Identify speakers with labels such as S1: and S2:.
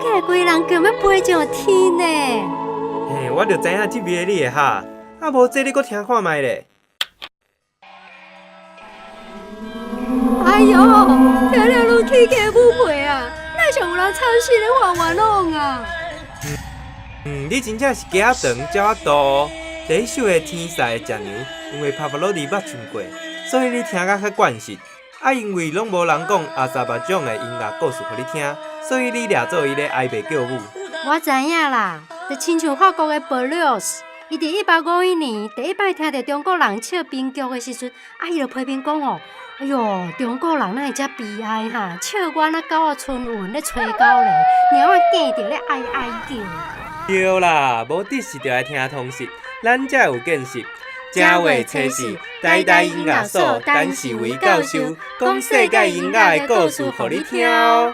S1: 起來規人強欲飛上天呢。
S2: 嘿，我就知影這味你會哈，啊無這你閣聽看覓咧。
S1: 哎喲，聽了攏起雞母皮啊！哪像有人慘死咧還原攏啊？
S2: 嗯，你真正是雞仔長，鳥仔肚。第一首的《天使的食娘》，因為帕瓦羅蒂捌唱過，所以你聽甲較慣勢。啊，因為攏無人講阿塞拜疆的音樂故事予你聽，所以你掠做伊咧哀爸叫母。
S1: 我知影啦，就親像法國的布魯斯，伊佇1851年第一擺聽著中國人唱悲劇的時陣，啊，伊就批評講哦，哎喲，中國人哪會遮悲哀哈？唱阮仔狗仔春運咧吹狗螺，貓仔驚著咧哀哀叫。
S2: 對啦，無知識就愛聽通識，咱才會有見識。正月初四，台大音樂所陳世維教授講世界音樂的故事予你聽哦。